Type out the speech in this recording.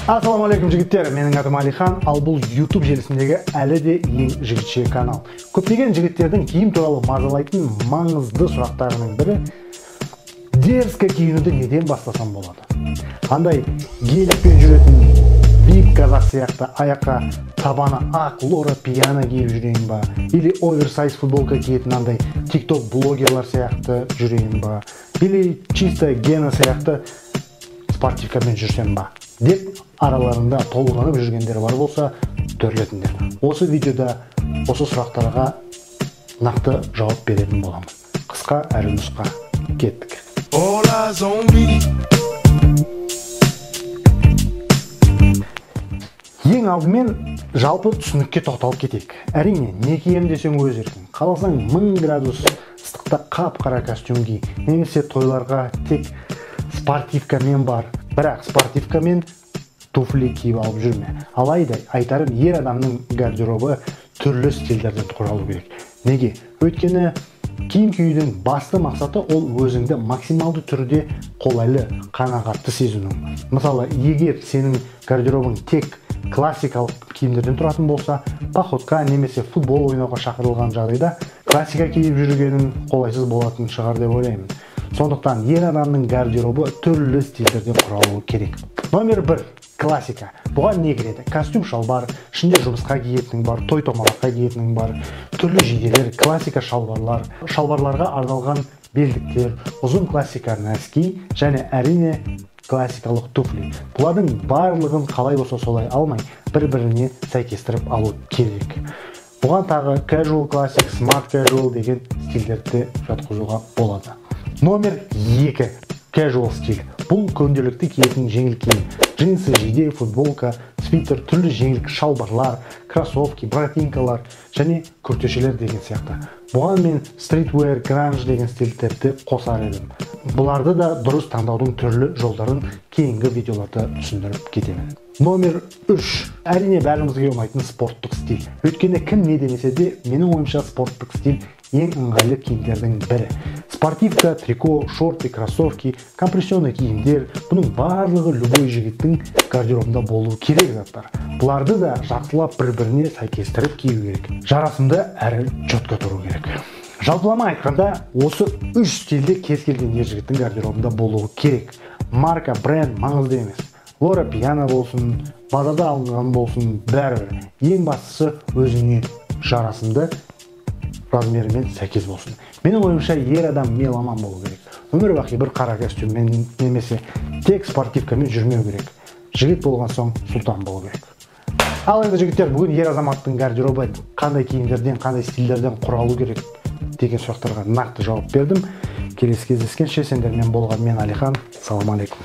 Ассалаумағалейкум жігіттер, менің атым Алихан, ал бұл YouTube желісіндегі әлі де ең жігітше канал. Көптеген жігіттердің киім туралы мазалайтын маңызды сұрақтарының бірі: дерзко киінуді неден бастасам болады? Андай геликпен жүретін вип казах сияқты аяққа табаны ақ Лора Пиана киіп жүрейін ба? Или оверсайз футболка киетін андай TikTok блогерлар сияқты жүрейін ба? Или чисто Гена сияқты спортивкамен жүрсем ба? Деп араларында толғанып жүргендер бар болса, төрлетіңдер. Осы видеода осы сұрақтарға нақты жауап беретін боламын. Қысқа әрі нұсқа. Кеттік. Ең алдымен жалпы түсінікке тоқталып кетейік. Әрине, не кием десең өз еркің. Қаласаң 1000 градус ыстықта қап-қара костюм ки, немесе тойларға тек спортивкамен бар. Бірақ спортивкамен туфли киіп алып жүрме. Алайда айтарым, ер адамның гардеробы түрлі стильдерден құралу керек. Неге? Өйткені киім киюдің басты мақсаты ол өзіңді максималды түрде қолайлы, қанағатты сезіну. Мысалы, егер сенің гардеробың тек классикалық киімдерден тұратын болса, походқа немесе футбол ойнауға шақырылған жағдайда классика киіп жүргенің қолайсыз болатын шығар деп ойлаймын. Сондықтан ер адамның гардеробы түрлі стильдерден құралуы керек. Номер 1. Классика. Бұған не кіреді? Костюм шалбар, ішінде жұмысқа киетінің бар, той томалаққа киетінің бар, түрлі жейделер, классика шалбарлар, шалбарларға арналған белдіктер, ұзын классика носки және әрине классикалық туфли. Бұлардың барлығын қалай болса солай алмай, бір-біріне сәйкестіріп алу керек. Бұған тағы casual classic, smart casual деген стильдерді жатқызуға болады. Номер 2. Casual стиль. Бұл күнделікті киетін жеңіл киім. Джинсы, жейде, футболка, свитер, түрлі жеңіл шалбарлар, кроссовки, ботинкалар және күртешелер деген сияқты. Бұған мен streetwear, grunge деген стильдерді қосар едім. Бұларды да дұрыс таңдаудың түрлі жолдарын кейінгі видеоларда түсіндіріп кетемін. Номер 3. Әрине бәрімізге ұнайтын спорттық стиль. Өйткені кім не демесе де, менің ойымша спорттық стиль ең ыңғайлы киімдердің бірі. Спортивка, трико, шорты, кроссовки, компрессионный киімдер, бұның барлығы любой жігіттің гардеробында болуы керек заттар. Бұларды да жақсылап бір-біріне сәйкестіріп кию керек. Жарасымды әрі четко тұру керек. Жалпылама айтқанда, осы 3 стильде кез келген ер жігіттің гардеробында болуы керек. Марка, бренд маңызды емес. Лора Пиана болсын, базарда алынған болсын, бәрібір. Ең бастысы өзіңе жарасымды размерімен сәйкес болсын. Менің ойымша, ер адам меломан болу керек. Өмір бақи бір қара костюммен немесе тек спортивкамен жүрмеу керек. Жігіт болған соң сұлтан болу керек. Ал енді жігіттер, бүгін ер азаматтың гардеробы қандай киімдерден, қандай стильдерден құралу керек деген сұрақтарға нақты жауап бердім. Келесі кездескенше сендермен болған мен Алихан. Салам алейкум.